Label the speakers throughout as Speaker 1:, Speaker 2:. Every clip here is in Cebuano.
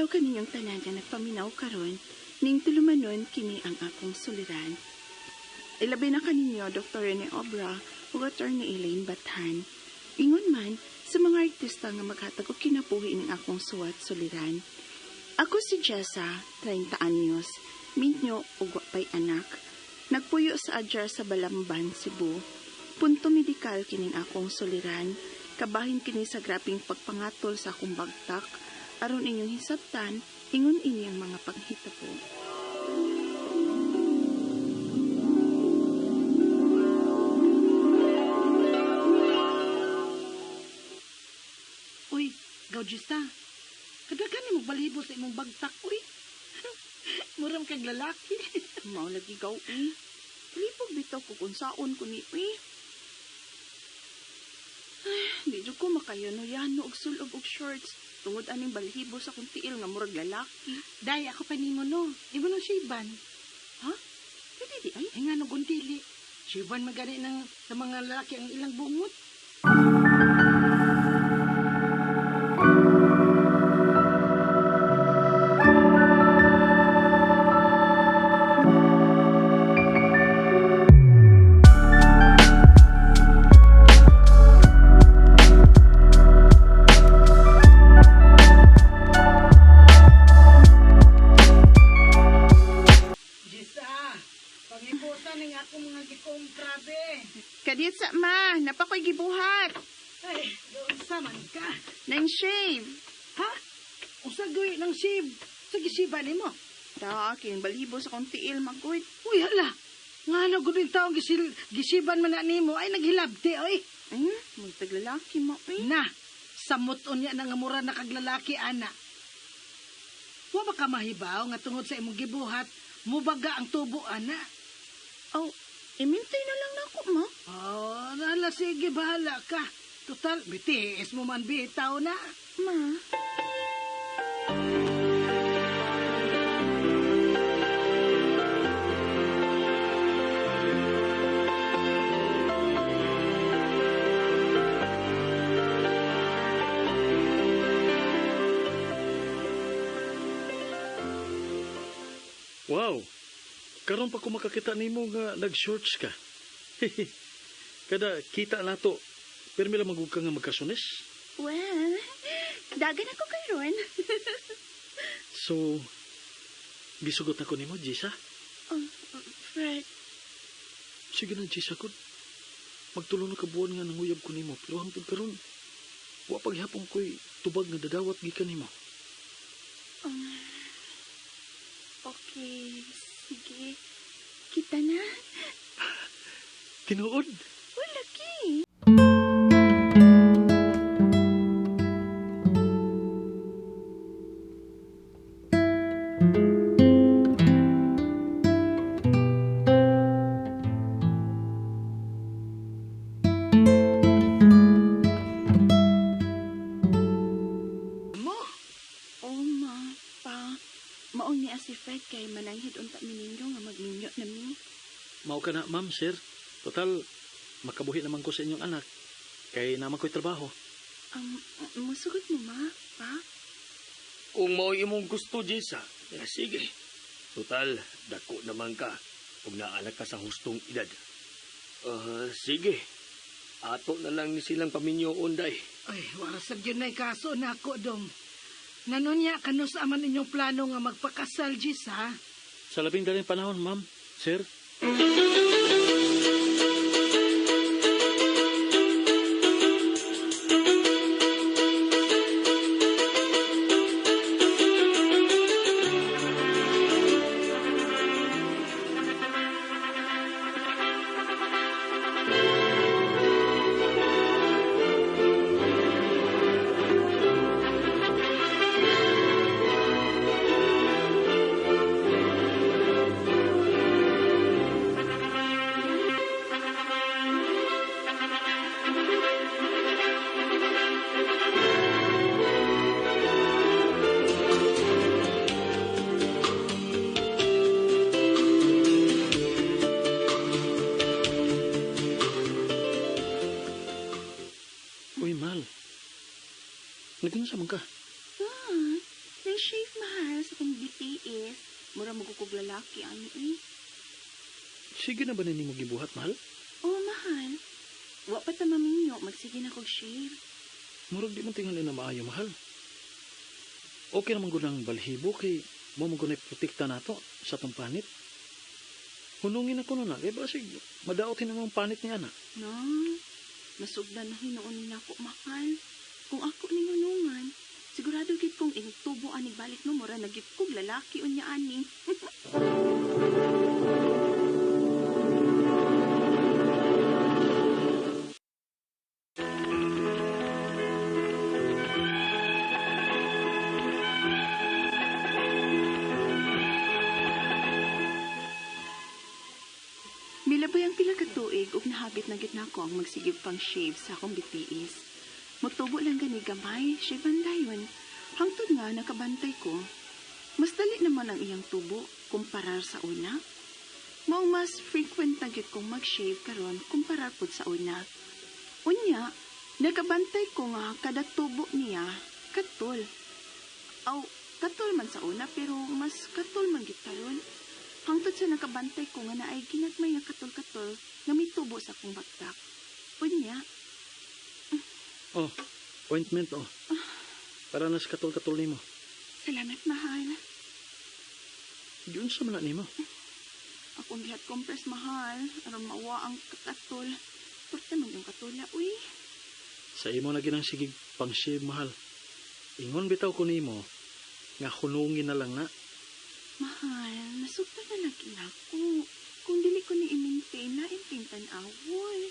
Speaker 1: Adlaw kaninyong tanan nga nagpaminaw karon, ning tulumanon kini ang akong suliran. Ilabi na kaninyo Dr. Rene Obra ug Attorney Elaine Bathan. Ingon man sa mga artista nga maghatag og kinabuhi ning akong suwat suliran. Ako si Jessa, 30 anyos, minyo ug wa pay anak. Nagpuyo sa address sa Balamban, Cebu. Punto medikal kining akong suliran. Kabahin kini sa grabeng pagpangatol sa akong bagtak. Aron inyong hisabtan, ingon ini ang mga panghitabo.
Speaker 2: Uy, Gaudjista, kadagan ni balibo sa imong bagtak, uy. Muram kag lalaki.
Speaker 1: Mao lagi gaw eh. Kalipog bitaw ko kung saon ko ni eh. Ay, di jud ko makayano-yano og sulob og shorts tungod aning balhibo sa akong tiil nga murag lalaki.
Speaker 2: Day, ako pa nimo no. Imo nang shiban.
Speaker 1: Ha? Pwede di ay?
Speaker 2: Ay nga no, gundili. Shiban magani ng sa mga lalaki ang ilang bungot. Jisa, pangibutan ng akong mga gikumpra, be.
Speaker 1: Kadiyot sa ma, napakoy gibuhat.
Speaker 2: Ay, doon sa man ka.
Speaker 1: Nang shave.
Speaker 2: Ha? Usa gawin ng shib. Sa gisiba nimo.
Speaker 1: Ta, kining balhibo sa akong tiil magud.
Speaker 2: Uy, hala. Nga no, gud taong gisiban man na nimo ay naghilabti, oy.
Speaker 1: Ay, magtaglalaki mo eh.
Speaker 2: Na, samot unya na nga mura na kag lalaki, ana. Wa ba ka mahibaw nga tungod sa imong gibuhat, mubaga ang tubo, ana?
Speaker 1: Oh, imintay na lang nako ma.
Speaker 2: Oh, nala, sige, bahala ka. Total, bitiis mo man bitaw na.
Speaker 1: Ma.
Speaker 3: Wow! Karon pa ko makakita nimo nga nag-shorts ka. Kada kita nato, permi lang magug ka nga magkasunis.
Speaker 1: Well, dagan ako karon.
Speaker 3: So, gisugot ako nimo, Jisa.
Speaker 1: Oh, Fred,
Speaker 3: Sige na, Jisa ko. Magtulo na ka buwan nga nanguyab ko nimo, pero hangtod karon, wa paghapon ko'y tubag nga dadawat gikan nimo.
Speaker 1: Okay, sige. Kita na.
Speaker 3: Tinuod.
Speaker 1: Uy, laki.
Speaker 2: Mo?
Speaker 1: Oh, ma, pa. Maong niya si Fred kay mananghid unta mi ninyo nga magminyo na mi.
Speaker 3: Mao ka na, ma'am, sir. Total, makabuhi naman ko sa inyong anak. Kay naman ko'y trabaho.
Speaker 1: Musugot mo, ma, pa?
Speaker 4: Kung mao'y imong gusto, Jessa, eh, sige. Total, dako naman ka. Kung naanak ka sa hustong edad. Sige. Ato na lang ni silang paminyoon, day.
Speaker 2: Ay, wala sa gyud na'y kaso na ako, dong. Nanunya, kanus aman inyong plano nga magpakasal, Jisa?
Speaker 3: Sa labing daling panahon, ma'am, sir. Uy, Mal. Nag-unsa man ka?
Speaker 1: Ah, nang shave Mahal sa kong BTS. Mura magukog lalaki, ani eh.
Speaker 3: Sige na ba nimo gibuhat, mahal?
Speaker 1: Oh, mahal. Wa pa ta maminyo, magsige na kog shave.
Speaker 3: Murag di man tingali na maayo, mahal. Okay naman gud ang balhibo kay mo man gud protekta nato sa tong panit. Hunungin ako na kay basig madaot hin ang panit ni ana.
Speaker 1: No, masugdan na hinuon nako, mahal. Kung ako ning hunungan, sigurado gid kong intubo ani balik no mura na gid kog lalaki unya ani. Milabay ang pila ka tuig ug nahabit na gid nako ang magsigib pang shave sa akong bitiis. Mutubo lang gani gamay, shave dayon. Hangtod nga nakabantay ko. Mas dali naman ang iyang tubo kumparar sa una. Mao mas frequent na gyud kong mag-shave karon kumparar pud sa una. Unya, nakabantay ko nga kada tubo niya katol. Aw, katol man sa una pero mas katol man gyud karon. Hangtod sa nakabantay ko nga naay ginagmay nga katol-katol nga may tubo sa akong baktak. Unya.
Speaker 3: Oh, ointment oh. Para nas katol-katol nimo.
Speaker 1: Salamat, mahal.
Speaker 3: Yun sa man nimo.
Speaker 1: Akong gihat compress, mahal. Aron mawa ang kakatol. Porte man yung katula, uy.
Speaker 3: Sa imo na ginang sigig pang shave, mahal. Ingon bitaw ko nimo nga hunungin na lang na.
Speaker 1: Mahal, nasugtan na lagi nako. Kung dili ko ni i-maintain, na-maintain tan-awon.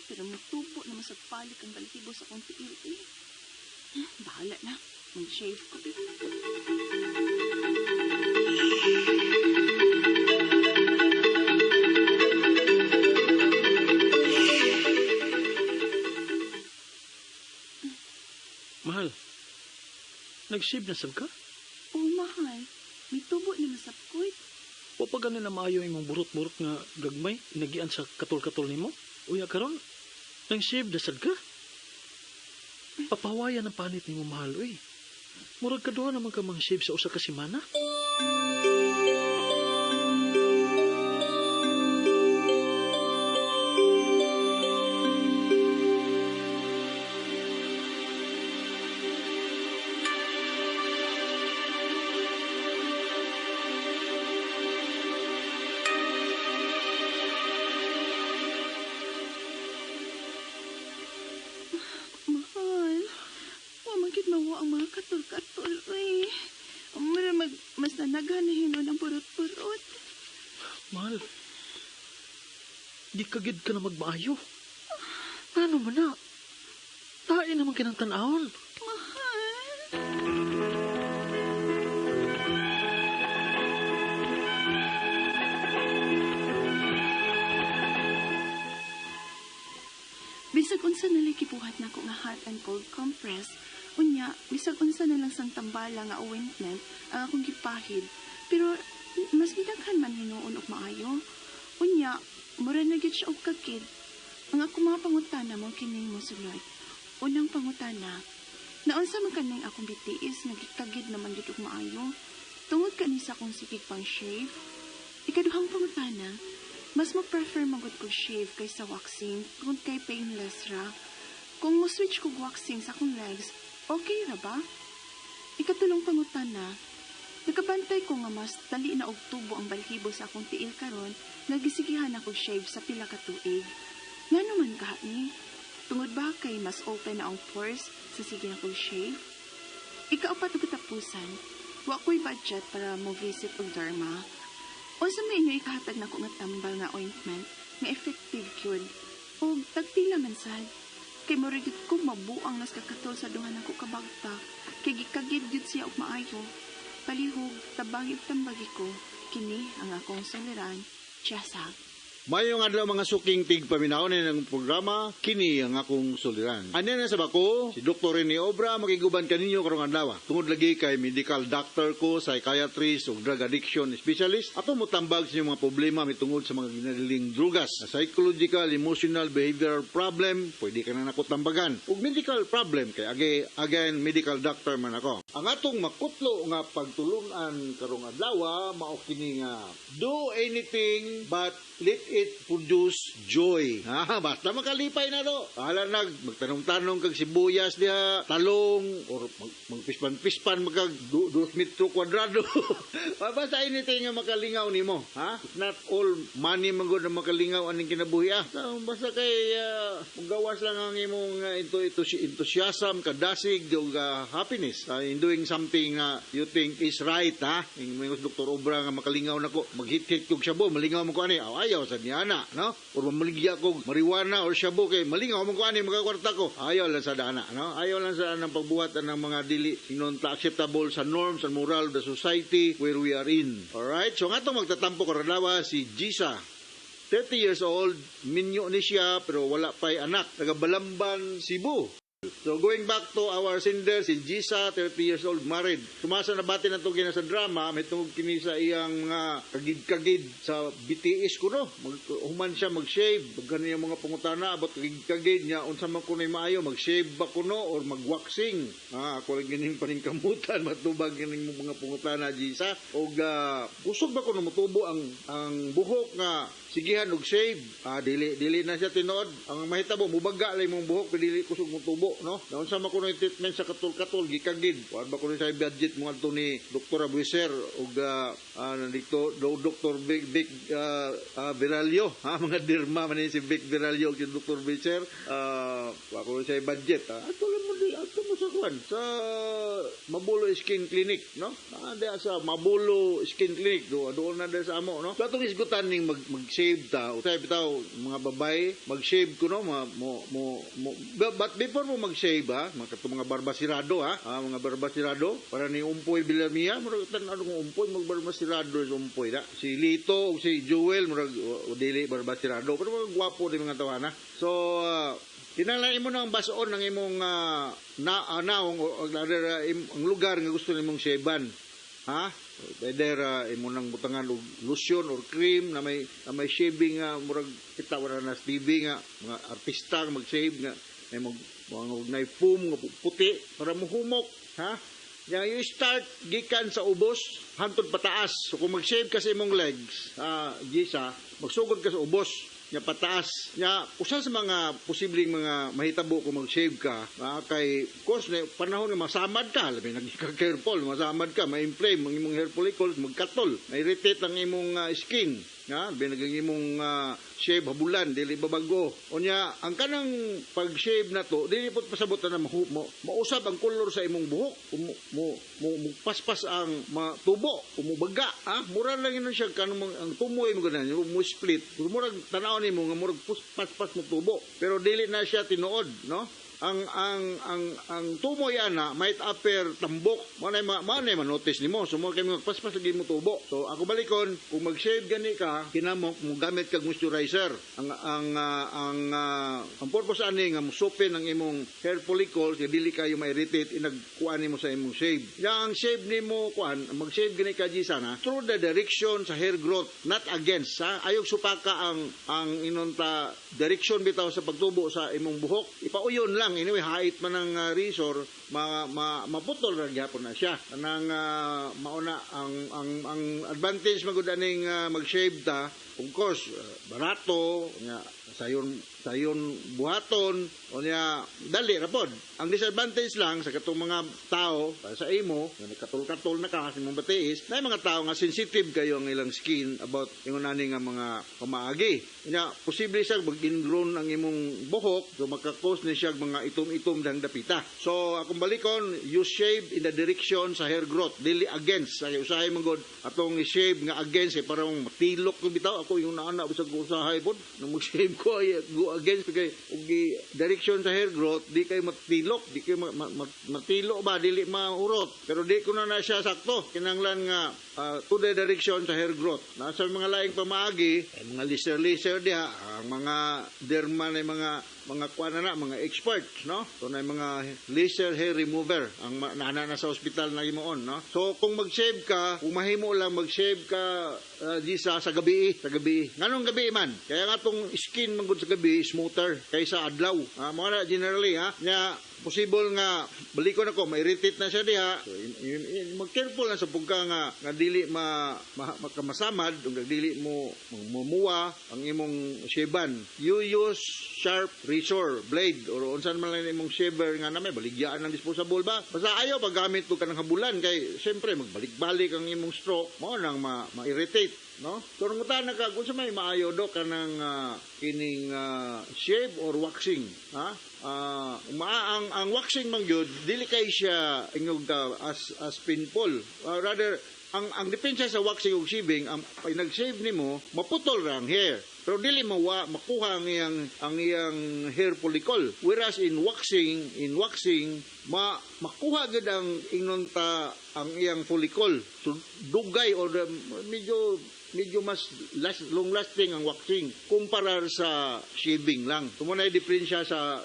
Speaker 1: Pero mutubo na masagpalik ang balhibo sa akong tiil eh. Bahala na. Mag-shave ko.
Speaker 3: Mahal, nag-shave na sab ka?
Speaker 1: Oo, mahal. May tubo na masapkoy.
Speaker 3: Wa pa gani na maayo imong burot-burot nga gagmay, inagian sa katol-katol nimo? Uya karon, nang-shave na sad ka? Papawayan ang panit nimo, mahal, uy. Murag kaduha naman ka mang-shave sa usa ka semana.
Speaker 1: Mahal, wa man gid mawa ang mga katol-katol, uy. Mura mas nanaghan na hinon ang purot-purot.
Speaker 3: Mahal, di kagid ka na magmaayo. Ano man na? Tain naman kinang tan-awon.
Speaker 1: Mahal. Bisag unsa na lang gibuhat nako nga hot and cold compress, unya, bisag unsa na lang sang tambala nga ointment ang akong gipahid. Pero mas gidaghan man hinuon og maayo. Unya, mura na gyud siya og kakid. Ang akong mga pangutana mo kining mosulod. Unang pangutana, naunsa man kaning akong bitiis nga gikagid naman gyud og maayo? Tungod kani sa akong sigig pang shave. Ikaduhang pangutana, mas mo-prefer magud kog shave kaysa waxing kung kay painless ra. Kung mo-switch kog waxing sa akong legs, okay ra ba? Ikatulong pangutana, nakabantay ko nga mas dali na og tubo ang balhibo sa akong tiil karon nga gisigihan ako shave sa pila ka tuig. Ngano man ka ni? Tungod ba kay mas open na ang pores sa sige na kog shave? Ikaapat og katapusan, wa ko'y budget para mo visit og derma. Unsa may inyo ikahatag nako nga tambal nga ointment nga effective gyud og tagpila man sad. Kay mura gyud ko mabuang nas kakatol sa duha nako kabagta kay gikagid gyud siya og maayo. Palihog tabagi og tambagi ko Kini ang akong suliran, Jessa.
Speaker 5: Mayong adlaw, mga suking tigpaminaw ng programa, kini ang akong suliran. Anya na sa bako, si Dr. Rene Obra makiguban kaninyo karong adlaw. Tungod lagi kay medical doctor ko, psychiatrist ug drug addiction specialist, ato motambag sa inyong mga problema mitungod sa mga ginadiling drugas. Psychological, emotional, behavioral problem, pwede ka na nako tambagan. Ug medical problem kay again medical doctor man ako. Ang atong makutlo nga pagtulunan karong adlaw mao kini nga do anything but let it produce joy. Ha, basta makalipay na do. Bahala nag magtanom-tanom kag sibuyas diha, talong or magpispan-pispan magkag 2 metro kwadrado. Basta anything nga makalingaw nimo, ha? It's not all money man gud na makalingaw aning kinabuhi ah. So, basta kay gawas lang ang imong ito enthusiasm, kadasig ug happiness in doing something na you think is right, ha? Ing mga Dr. Obra nga makalingaw nako, maghit-hit kog shabu, malingaw mo ko ani. Aw, ayaw sa niya na, no? Or mamaligya kog marijuana or shabu kay malingaw mo ko ani, magakwarta ko. Ayaw lang sa dana, no? Ayaw lang sa ng pagbuhat ng mga dili inon ta acceptable sa norms and moral of the society where we are in. Alright? So nga to magtatampo karon si Gisa. 30 years old, minyo ni siya pero wala pa'y anak. Taga Balamban, Cebu. So going back to our sender, si Gisa, 30 years old, married. Sumasa na bati na to kina sa drama, may tungod kini sa iyang mga kagid-kagid sa BTS ko no. Human siya mag-shave, pag ganyan mga pangutana about kagid-kagid niya, unsa man kuno'y maayo, mag-shave ba kuno or mag-waxing? Ah, ako lang gining paningkamutan, matubag gining mga pangutana, Gisa. Og kusog ba kuno motubo ang buhok nga sigihan og shave? Ah, dili dili na siya tinuod. Ang mahitabo mubaga lang imong buhok pero dili kusog motubo, no? Naunsa man kuno yung treatment sa katol-katol gikagid? Wa ba kuno sa budget mo adto ni Dr. Abuiser og dito do Dr. Big Big Viralio, ha, mga dirma man ni si Vic Viralio ug si Dr. Buiser. Wa kuno sa budget, ha. Ato lang mo di ato mo sa kuan sa Mabulo Skin Clinic, no? Ah, diya sa Mabulo Skin Clinic do doon na diya sa amo, no? So atong isgutan ning mag-shave ta. Usay bitaw mga babae mag-shave kuno mo mo, mo but before mo mag-shave, ha, mga katong mga barbasirado, ha, ah, mga barbasirado para ni Umpoy Villarmia, murag tan ano kung Umpoy magbarbasirado sa Umpoy na. Si Lito o si Joel murag o, dili barbasirado pero mga gwapo din mga tawana. So kinahanglan imo nang bason ng imong na naong o rather, ang lugar nga gusto nimong shavean. Ha? Either imo nang butangan og lotion or cream na may shaving nga murag kita wala na sa TV nga mga artista nga mag-shave nga may mag mga nay foam nga puti para mohumok, ha? Ya, you start gikan sa ubos hantod pataas. So kung mag-shave ka sa imong legs, Gisa, magsugod ka sa ubos nya pataas. Nya usa sa mga posibleng mga mahitabo kung mag-shave ka, kay of course na panahon nga masamad ka, labi nag hair fall, masamad ka, ma-inflame ang imong hair follicles, magkatol, ma-irritate ang imong skin. Nga, labi naging imong shave habulan, dili babago. Unya, ang kanang pag-shave na to, dili po pasabot na mausab ang kolor sa imong buhok, mo paspas ang matubo, umubaga, ha? Mura lang yun siya kanang ang tumoy mo ganan, mo split. Murag tanaw nimo nga murag paspas mo tubo. Pero dili na siya tinuod, no? Ang tumoy ana might appear tambok mo na mo na ma-notice nimo, so mo kay magpaspas lagi mo tubo. So ako balikon, kung mag-shave gani ka, kinamok mo gamit kag moisturizer. Ang purpose ani nga musupin ang imong hair follicles kay dili kayo ma-irritate inagkuan nimo sa imong shave. Ya, ang shave nimo kuan, mag-shave gani ka sana through the direction sa hair growth, not against, ha. Ayog supaka ang inonta direction bitaw sa pagtubo sa imong buhok. Ipauyon lang. Anyway, hait man ang razor, ma, ma, maputol ra gyapon na siya. Kanang mauna ang advantage magud aning mag-shave ta, of course, barato nya, sayon sayon buhaton, unya dali ra pod. Ang disadvantage lang sa katong mga tao para sa imo nga nagkatol-katol na ka sa imong batiis na mga tao nga sensitive kayo ang ilang skin about ingon ani nga mga pamaagi. Unya posible siya mag-ingrown ang imong buhok, so maka-cause ni siya mga itom-itom dang dapita. So akong balikon, you shave in the direction sa hair growth, dili against. Sa usahay man gud atong i-shave nga against eh, parang matilok ko bitaw ako yung naana bisag ko usahay pod nang mag-shave ko ay go against kay ug direction sa hair growth, di kay matilok, di kay matilo ba, dili mahurot, pero di ko na na siya sakto. Kinahanglan nga to the direction sa hair growth. Nasa mga laing pamaagi, ay mga laser-laser diha, ang mga derma na mga kuan na, mga experts, no? So na mga laser hair remover ang naana na sa ospital na himuon, no? So kung mag-shave ka, kung mahimo lang mag-shave ka di sa gabi, sa gabi. Nganong gabi man? Kaya nga tong skin man gud sa gabi smoother kaysa adlaw. Mo na generally ha. Nya possible nga balikon ako, ma-irritate na siya diha. So mag-careful na sa pugka nga dili ma, ma makamasamad ug dili mo mumuwa ang imong shavean. You use sharp razor blade or unsan man lang imong shaver nga na may baligyaan ng disposable ba. Basta ayaw paggamit og kanang habulan kay siyempre magbalik-balik ang imong stroke, mao nang ma-irritate, no? So nangutana ka kung sa may maayo, dok, kanang kining shave or waxing, ha? Ang waxing man gyud dili kay siya ingog ka as painful. Rather ang diferensya sa waxing ug shaving, ang pag nag-shave nimo, maputol ra ang hair. Pero dili mawa makuha ang iyang hair follicle. Whereas in waxing makuha gid ang ingnon ta ang iyang follicle. So dugay or medyo medyo mas long lasting ang waxing kumpara sa shaving lang. So mo na diferensya sa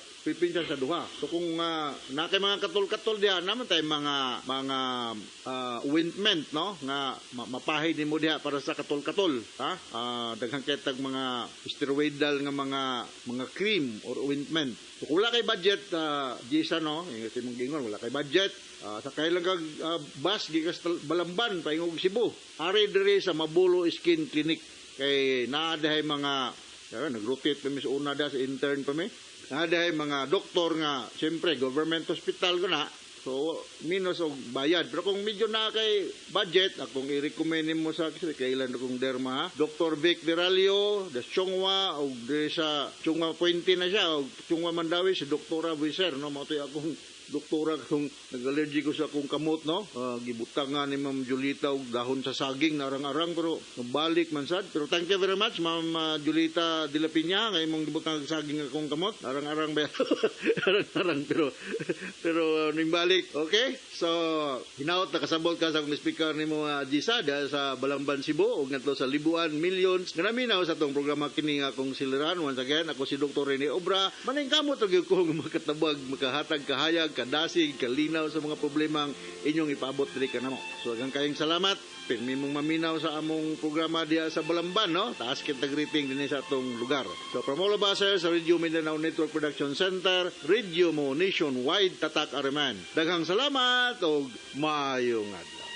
Speaker 5: duha. So kung na kay mga katol-katol diha naman tay mga ointment, no, nga mapahid nimo diha para sa katol-katol, ha? Daghan kay tag mga steroidal nga mga cream or ointment. So kung wala kay budget, Jisa, no, yung kasi mong gingon wala kay budget, sakay lang kag bus gikas Balamban paingog Cebu. Ari diri sa Mabulo Skin Clinic kay naa dihay mga kaya nag-rotate pa mi sa una da sa intern pa mi. Naa dihay mga doktor nga siyempre government hospital ko na. So minus og bayad. Pero kung medyo na kay budget, akong i-recommend nimo sa kasi kailan akong derma, ha? Dr. Vic Deralio, the Chongwa og diri sa Chongwa Puente na siya og Chongwa Mandawi si Doktora Buiser, no, mao to'y akong doktora kung nag-allergy ko sa akong kamot, no. Gibutang nga ni Ma'am Julita og dahon sa saging, narang-arang, pero balik man sad. Pero thank you very much, Ma'am Julita de la Peña, nga imong gibutang og saging akong kamot, arang-arang ba, arang-arang, pero ning balik. Okay, so hinaot nakasabot ka sa akong speaker nimo, Jisa, diha sa Balamban, Cebu, ug ngadto sa Libuan, millions nga naminaw sa atong programa kini nga akong siliran. Once again, ako si Dr. Rene Obra. Maningkamot gyud ko nga makatabag, makahatag kahayag, kadasig, kalinaw sa mga problemang inyong ipaabot diri kanamo. So daghang kayong salamat. Pirmi mong maminaw sa among programa diha sa Balamban, no? Taas kitag rating dinhi sa atong lugar. So from all of us here sa Radio Mindanao Network Production Center, Radio Mo Nationwide, Tatak Areman. Daghang salamat og maayong adlaw.